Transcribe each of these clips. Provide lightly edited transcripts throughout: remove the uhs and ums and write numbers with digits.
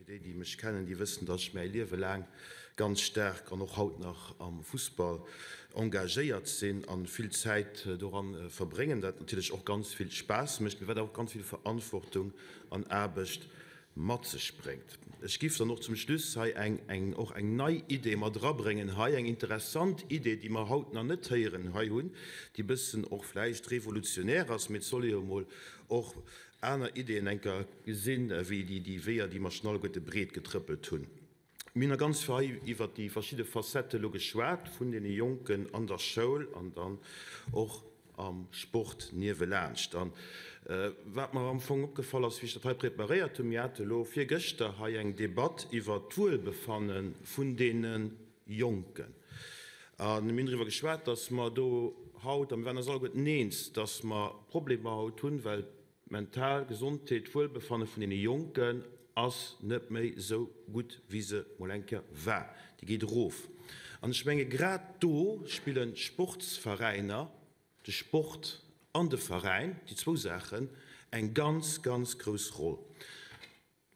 Fir déi, déi mech kennen, déi wëssen, dass ech mäi Liewe laang ganz staark an och haut nach am Fussball engagéiert sinn a vill Zäit doran verbréngen, wat natierlech och ganz vill Spaass mécht, mee wat awer och ganz vill Verantwortung an Aarbecht mat sech bréngt. Ech giff dann och zum Schluss hei eng eng och eng nei Idee mat erabréngen hei, eng interessant Idee, déi mer haut nach net héieren hei hunn, déi bëssen och vläicht revolutionär ass, mee et soll ee jo emol och aner Ideeën enker gesinn, wéi déi déi Weeër, déi mer schonn alleguerte breet getrëppelt hunn. Mir hunn a ganz hei iwwert déi verschidde Facettë elo geschwat vun deene Jonken an der Schoul an dann och am Sport niewelaanscht. An wat mer am Fong opgefall ass, wéi ech dat hei preparéiert hunn, mir hate elo virgëschter hei eng Debatt iwwert d'Wuelbefanne vun deene Jonken. A mir hunn driwwer geschwat, dass mer do haut, a mir waren eis alleguerten eens, dass mer Problemer haut hunn, well d'mental Gesondheet, d'Wuelbefanne vun deene Jonken ass net méi esou gutt, wéi se mol eng Kéier war. Déi geet erof. An ech menge grad do spillen d'Sportsveräiner, de Sport an de Veräin, déi zwou Saachen, eng ganz, ganz grouss Roll.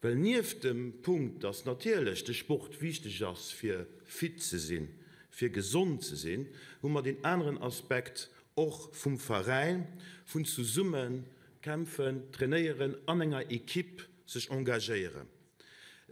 Well nieft dem Punkt, dass natierlech de Sport wichteg ass fir fit ze sinn, fir gesond ze sinn, hu mer deen aneren Aspekt och vum Veräin, vun zesumme kämpfen, trainéieren, an enger Equipe sech engagéieren.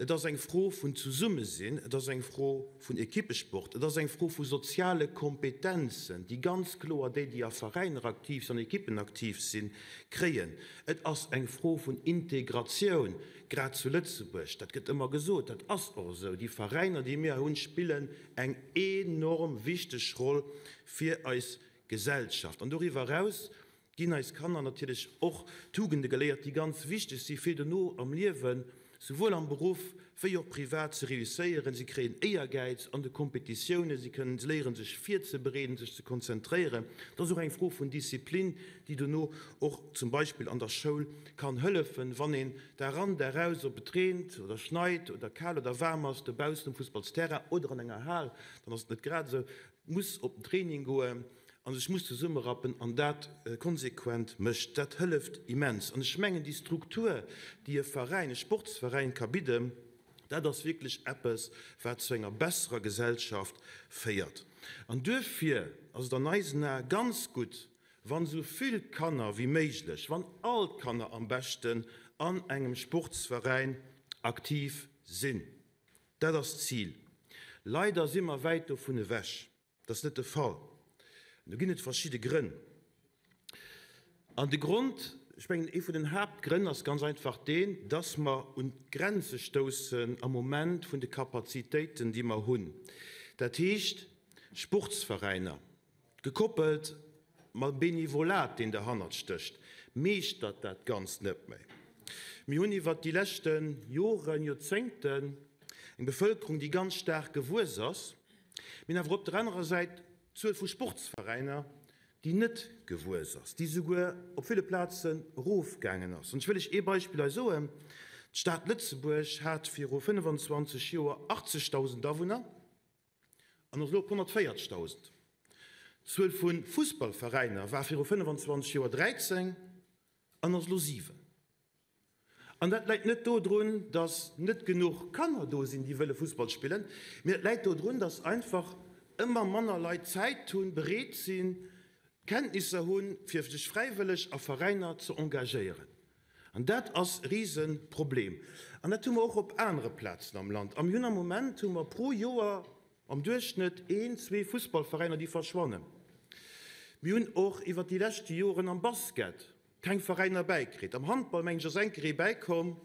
Et ass eng Fro vun Zesummesinn, et ass eng Fro vun Equippesport, et ass eng Fro vu soziale Kompetenzen, déi ganz kloer déi, déi a Veräiner aktiv sinn, an Equippen aktiv sinn, kréien. Et ass eng Fro vun Integratioun, grad zu Lëtzebuerg. Dat gëtt ëmmer gesot, dat ass och esou. Déi Veräiner, déi mir hunn, spillen eng enorm wichteg Roll fir eis Gesellschaft. An doriwwer eraus ginn eis Kanner natierlech och Tugende geléiert, déi ganz wichteg si fir dono am Liewen souwuel am Beruff wéi och privat ze reusséieren. Si kréien Éiergäiz an de Kompetitiounen, si kënnen, si léieren sech virzebereeden, sech ze konzentréieren. Et ass och eng Fro vun Disziplin, déi dono och zum Beispill an der Schoul kann hëllefen, wann een Dag an, Dag aus, ob et reent oder schneit oder kal oder waarm ass, dobaussen um Fussballsterrain oder an enger Hal, dann ass et net grad esou, muss op den Training goen a sech muss zesummerappen an dat konsequent mécht. Dat hëlleft immens. An ech mengen, déi Struktur, déi e Veräin, e Sportsveräin ka bidden, dat ass wierklech eppes, wat zu enger besserer Gesellschaft féiert. An duerfir ass et an eisen Ae ganz gutt, wann esou vill Kanner wéi méiglech, wann all d'Kanner am beschten an engem Sportsveräin aktiv sinn. Dat ass d'Zil. Leider si mer wäit dovun ewech. Dat ass net de Fall. An do ginn et verschidde Grënn. An de Grond, ech mengen, ee vun den Haaptgrënn ass ganz einfach deen, dass mer un d'Grenze stoussen am Moment vun de Kapazitéiten, déi mer hunn. Dat heescht, Sportsveräiner, gekoppelt mam Benevolat, deen derhannert stécht, meeschtert dat Ganzt net méi. Mir hunn iwwert déi leschte Joren, Joerzéngten eng Bevëlkerung, déi ganz staark gewuess ass. Mir hunn awer op der anerer Säit d'Zuel vu Sportsveräiner, déi net gewuess ass, déi souguer op ville Plazen erofgaangen ass. An ech wëll lech ee Beispill hei soen, D'Stad Lëtzebuerg hat viru 25 Joer 80.000 Awunner an ass elo op 140.000. D'Zuel vu Fussballveräiner war viru 25 Joer 13 an ass elo 7. An dat läit net dodrun, datt net genuch Kanner do sinn, déi wëlle Fussball spillen, mee dat läit dodrun, datt einfach ëmmer manner Leit Zäit hunn, bereet sinn, d'Kenntnisser hunn, fir sech fräiwëlleg a Veräiner ze engagéieren. An dat ass e Riseproblem. An dat hu mer och op anere Plazen am Land. A mir hunn am Moment hu mer pro Joer am Duerchschnëtt een, zwee Fussballveräiner, déi verschwannen. Mir hunn och iwwert déi leschte Joren am Basket keng Veräiner bäikritt. Am Handball, mengen ech, ass eng Kéier ee bäikomm,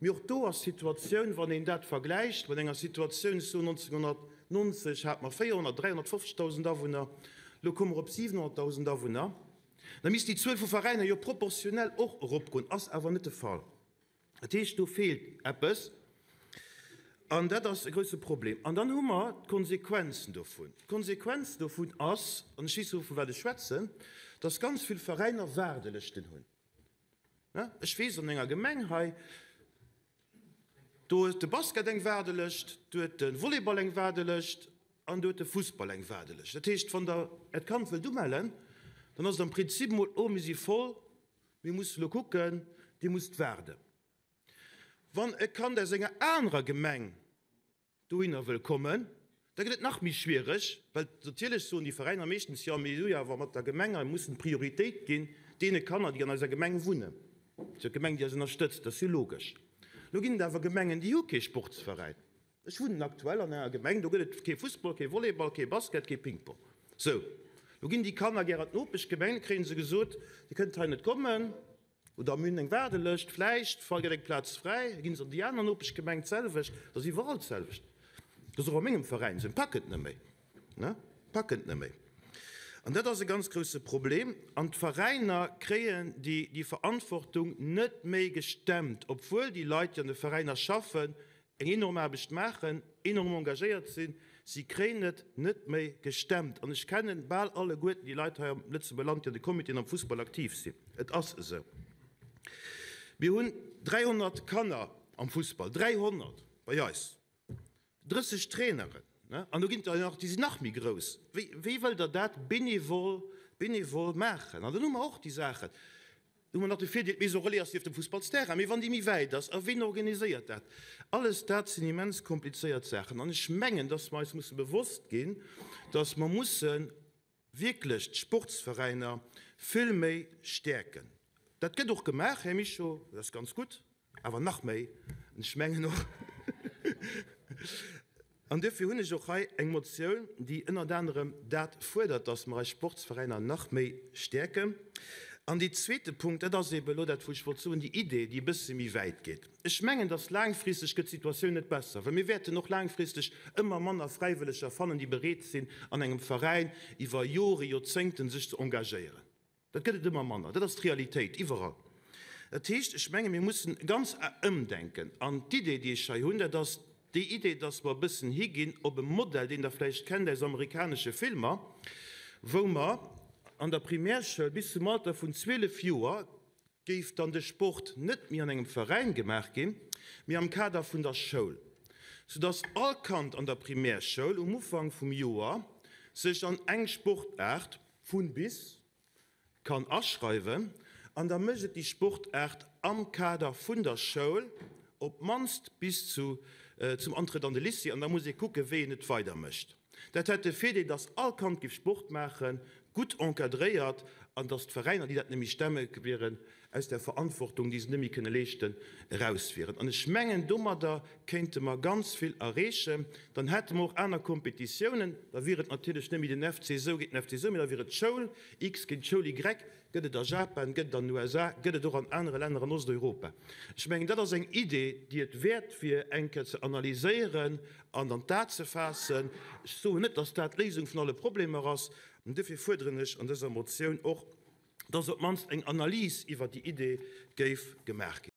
mee och do ass d'Situatioun, wann een dat vergläicht mat enger Situatioun, ech soen 1990 hate mer 400, 350.000 Awunner, elo komme mer op 700.000 Awunner, da misst déi Zuel vu Veräiner jo proportionell och eropgoen, ass awer net de Fall. Dat heescht, do feelt eppes an dat ass e grouse Problem. An dann hu mer d'Konsequenzen dovun. D'Konsequenz dovun ass, an ech weess elo vu wat ech schwätzen, dass ganz vill Veräiner Waardelëschten hunn. Ech weess an enger Gemeng hei, do huet de Basket eng Waardelëscht, do huet de Volleyball eng Waardelëscht an do huet de Fussball eng Waardelëscht. Dat heescht, wann Der Äert Kand wëllt umellen, dann ass et am Prinzip emol, oh mir si voll, Mir musse lo kucken, Dir musst waarden. Wann e Kand aus enger anerer Gemeng dohinner wëll kommen, da gëtt et nach méi schwiereg, well natierlech soen déi Veräiner meeschtens, jo mir hu jo awer mat der Gemeng, mir mussen d'Prioritéit ginn deene Kanner, déi an eiser Gemeng wunnen. Dat ass jo d'Gemeng, déi eis ënnerstëtzt, dat ass jo logesch. Elo ginn et awer Gemengen, déi hu kee Sportsveräin. Ech wunnen aktuell an enger Gemeng, do gëtt et kee Fussball, kee Volleyball, kee Basket, kee Pingpong. Sou, elo ginn déi Kanner gär an d'Nopeschgemeng, da kréie se gesot, Dir kënnt hei net kommen. Oder mir hunn eng Waardelëscht, vläicht gëtt eng Plaz fräi, da ginn se an déi aner Nopeschgemeng d'selwecht. Dat ass iwwerall d'selwecht. Dat ass och a mengem Veräin esou, packen et net méi, ne, packen et net méi. An dat ass e ganz grousse Problem. An d'Veräiner kréien déi, déi Verantwortung net méi gestemmt, obwuel déi Leit, déi an de Veräiner schaffen, eng enorm Aarbecht maachen, enorm engagéiert sinn, si kréien et net méi gestemmt. An ech kenne bal alleguerten déi Leit hei am Lëtzebuerger Land, déi an de Comitéen am Fussball aktiv sinn. Et ass esou. Mir hunn 300 Kanner am Fussball, 300 bei eis, 30 Traineren, an do ginn et der nach, déi sinn nach méi grouss. Wéi, wéi wëllt Der dat bénévol, bénévol maachen? An dann hu mer och déi Saachen, Do hu mer nach de Virdeel, d'Maison Relais ass nieft dem Fussballsterrain. Mee wann déi méi wäit ass, a ween organiséiert dat? Alles dat sinn immens komplizéiert Saachen. An ech mengen, dass mer eis musse bewosst ginn, dass mer musse wierklech d'Sportsveräiner vill méi stäerken. Dat gëtt och gemaach, Här Mischo, dat ass ganz gutt. Awer nach méi, an ech mengen och, an duerfir hunn ech och hei eng Motioun, déi ënnert anerem dat fuerdert, dass mer eis Sportsveräiner nach méi stäerken. An dee zweete Punkt, dat ass eeben elo dat, wou ech wollt soen, déi Idee, déi e bësse méi wäit geet. Ech mengen, dass laangfristeg gëtt d'Situatioun net besser, well mir wäerten och laangfristeg ëmmer manner Fräiwëlleger fannen, déi bereet sinn, an engem Veräin iwwer Jore, Joerzéngten sech ze engagéieren. Dat gëtt et ëmmer manner. Dat ass d'Realitéit iwwerall. Dat heescht, ech menge mir mussen ganz ëmdenken. An d'Idee, déi ech hei hunn, dat ass déi Idee, dass mer e bëssen higinn op e Modell, deen Der vläicht kennt aus amerikanesche Filmer, wou mer an der Primärschoul bis zum Alter vun 12 Joer géif dann de Sport net méi an engem Veräin gemaach ginn, mee am Kader vun der Schoul, soudass all Kand an der Primärschoul um Ufank vum Joer sech an eng Sportaart, vun bis, kann aschreiwen an da mécht et déi Sportaart am Kader vun der Schoul op d'mannst bis zu zum Antrëtt an de Lycée an da muss ee kucken, wéi een et weidermécht. Dat hätt de Virdeel, dass all Kand géif Sport maachen, gutt encadréiert, an dass d'Veräiner, déi dat net méi stemme wieren, aus där Verantwortung, déi se net méi kënne leeschten, eraus wieren. An ech mengen, domadder kéinte mer ganz vill erreechen. Dann hätte mer och aner Kompetitiounen. Da wier et natierlech net méi den FC esou géint den FC esou, mee da wier et d'Schoul X géint d'Schoul Y. Gëtt et a Japan, gëtt et an den USA, gëtt et och an anere Länner an Osteuropa. Ech mengen, dat ass eng Idee, déi et wäert wier, eng Kéier ze analyséieren an an d'A ze faassen. Ech soen net, dass dat d'Léisung vun alle Problemer ass. An duerfir fuerderen ech an dëser Motioun och, dass op d'mannst eng Analys iwwert déi Idee géif gemaach ginn.